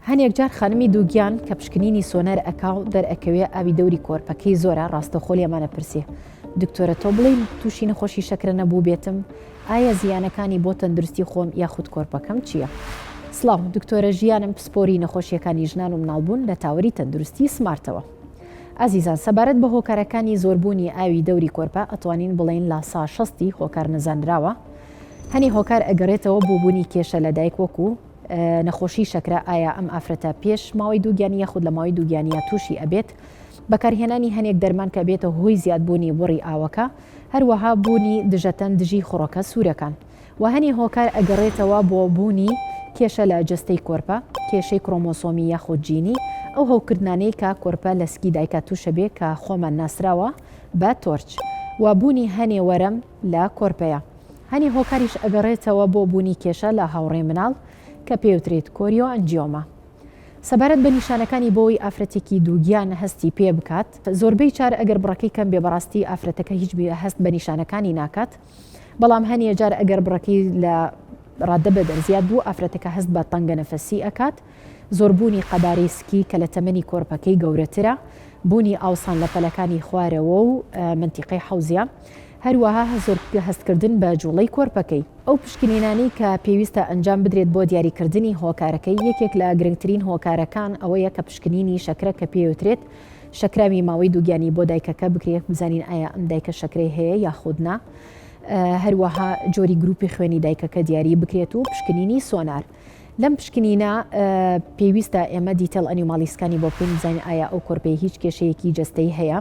هەنێک جار خانمی دووگیان کە پشکنینی سۆنەر ئەکا و دەرئەکەوێ ئاوی دەوری کۆرپەکەی زۆرە ڕاستەوخۆ لێمان ئەپرسێ دکتۆرە تۆ بڵێی تووشی نەخۆشی شەکرە نەبووبێتم ئایا زیانەکانی بۆ تەندروستی خۆم یاخود کۆرپەکەم چییە؟ سڵاو دکتۆرە ژیانم پسپۆری نەخۆشیەکانی ژنان و مناڵبوون لە تاوەری تەندروستی سمارتەوە. ئازیزان سەبارەت بە هۆکارەکانی زۆربوونی ئاوی دەوری کۆرپە ئەتوانین بڵێین لاسا شەستی هۆکار نەزانراوە هەنی هۆکار ئەگەڕێتەوە بۆ بوونی کێشە لە دایک وەکو نەخۆشی شەکرە ئایا ئەم ئافرەتە پێش ماوەی دووگیانی یاخود لە ماوەی دووگیانیا تووشی ئەبێت بەکارهێنانی هەنێک دەرمان کە بێتە هۆی زیادبوونی بڕی ئاوەکە هەروەها بوونی دژەتەن دژی خڕۆکە سوورەکان و هەنێ هۆکار ئەگەڕێتەوە بۆ بوونی کێشە لە جەستەی کۆرپە، کێشەی کرۆمۆسۆمی یاخود جینی، ئەو هەوکردنانەی کە کۆرپە لە سکی دایکا تووشەبێ کە خۆمان ناسراوە بە TORCH و بوونی هەنێ وەرەم لە کۆرپەیا. هەنێ هۆکاریش ئەگەڕێتەوە بۆ بوونی کێشە لە هاوڕێ مناڵ کە پێوترێت chorioangioma. سەبارەت بە نیشانەکانی بۆوەی ئافرەتێکی دووگیان هەستی پێ بکات، زۆربەی چار ئەگەر بڕەکەی کەم بێ بەڕاستی ئافرەتەکە هیچ هەست بە نیشانەکانی ناکات، بەڵام هەنیە جار ئەگەر بڕەکەی لە ڕادە بەدەر زیاد بوو ئافرەتەکە هەست بە تەنگە نەفەسی ئەکات، زۆربوونی قەبارەی سکی کە لە تەمەنی کۆرپەکەی گەورەترە، بوونی ئاوسان لە پەلەکانی خوارەوە و مەنتیقەی حەوزیا، هەروەها زۆر هەستکردن بە جوڵەی کۆرپەکەی. ئەو پشکنینانەی کە پێویستە ئەنجام بدرێت بۆ دیاریکردنی هۆکارەکەی، یەکێک لە گرنگترین هۆکارەکان ئەوەیە کە پشکنینی شەکرە کە پێیوترێت شەکراوی ماوەی دووگیانی بۆ دایکەکە بکرێت بزانین ئایا ئەم دایکە شەکرەی هەیە یاخود نا هەروەها جۆری گروپی خوێنی دایکەکە دیاری بکرێت و پشکنینی سۆنار لەم پشکنینە پێویستە ئێمە detail anomaly scan ی بۆ بکەین بزانین ئایا ئەو کۆرپەی هیچ کێشەیەکی جەستەی هەیە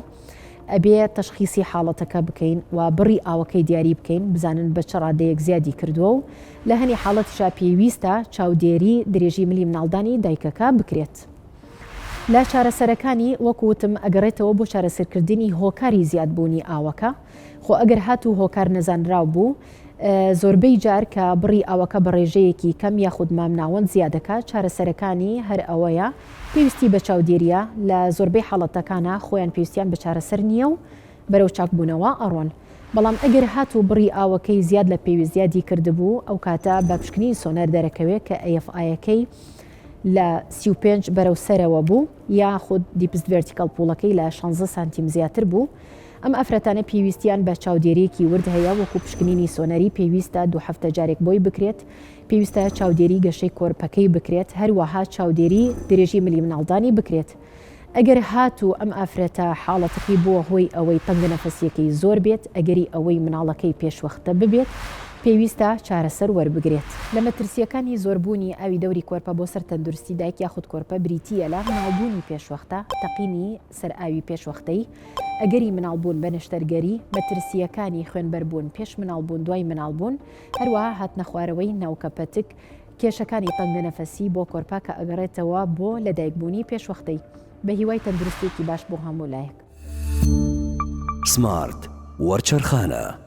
ئەبێ تەشخیسی حاڵەتەکە بکەین و بڕی ئاوەکەی دیاری بکەین بزانن بە چ ڕادەیەک زیادی کردووە و لە هەنی حاڵەتیشا پێویستە چاودێری درێژی ملی مناڵدانی دایکەکە بکرێت. لە چارەسەرەکانی وەک وتم ئەگەڕێتەوە بۆ چارەسەرکردنی هۆکاری زیادبوونی ئاوەکە، خۆ ئەگەر هاتوو هۆکار نەزانراو بوو زۆربەی جار کە بڕی ئاوەکە بە ڕێژەیەکی کەم یاخود مامناوەند زیادەکا چارەسەرەکانی هەر ئەوەیە پێویستی بە چاودێریە لە زۆربەی حاڵەتەکانا خۆیان پێویستیان بە چارەسەر نییە و بەرەو چاکبوونەوە ئەڕۆن بەڵام ئەگەر هاتوو بڕی ئاوەکەی زیاد لە پێویست زیادی کردبوو ئەو کاتە بە پشکنین سۆنەر دەرەکەوێ کە AFI ەکەی لە 35 بەرەو سەرەوە بوو یاخود deepest vertical pull ەکەی لە 16 سانتیم زیاتر بوو ئەم ئافرەتانە پێویستیان بە چاودێریەکی ورد هەیە وەکو پشکنینی سۆنەری پێویستە دوو هەفتە جارێک بۆی بکرێت پێویستە چاودێری گەشەی کۆرپەکەی بکرێت هەروەها چاودێری درێژی ملی مناڵدانی بکرێت ئەگەر هاتوو ئەم ئافرەتە حاڵەتەکەی بووە هۆی ئەوەی تەنگەنەفەسیەکەی زۆر بێت، ئەگەری ئەوەی مناڵەکەی پێشوەختە ببێت، پێویستە چارەسەر وەربگرێت. لە مەترسییەکانی زۆربوونی ئاوی دەوری کۆرپە بۆ سەر تەندروستی دایک یاخود کۆرپە بریتییە لە، مناڵبوونی پێشوەختە، تەقینی سەرئاوی پێشوەختەی، ئەگەری مناڵبوون بە نەشتەرگەری، مەترسییەکانی خوێنبەربوون پێش مناڵبوون دوای مناڵبوون، هەروەها هاتنەخوارەوەی ناوکەپەتک، کێشەکانی تەنگەنەفەسی بۆ کۆرپە کە ئەگەڕێتەوە بۆ لەدایکبوونی پێشوەختەی. بە هیوای تەندروستیەکی باش بۆ هەموو لایەک. سمارت وەرچەرخانە.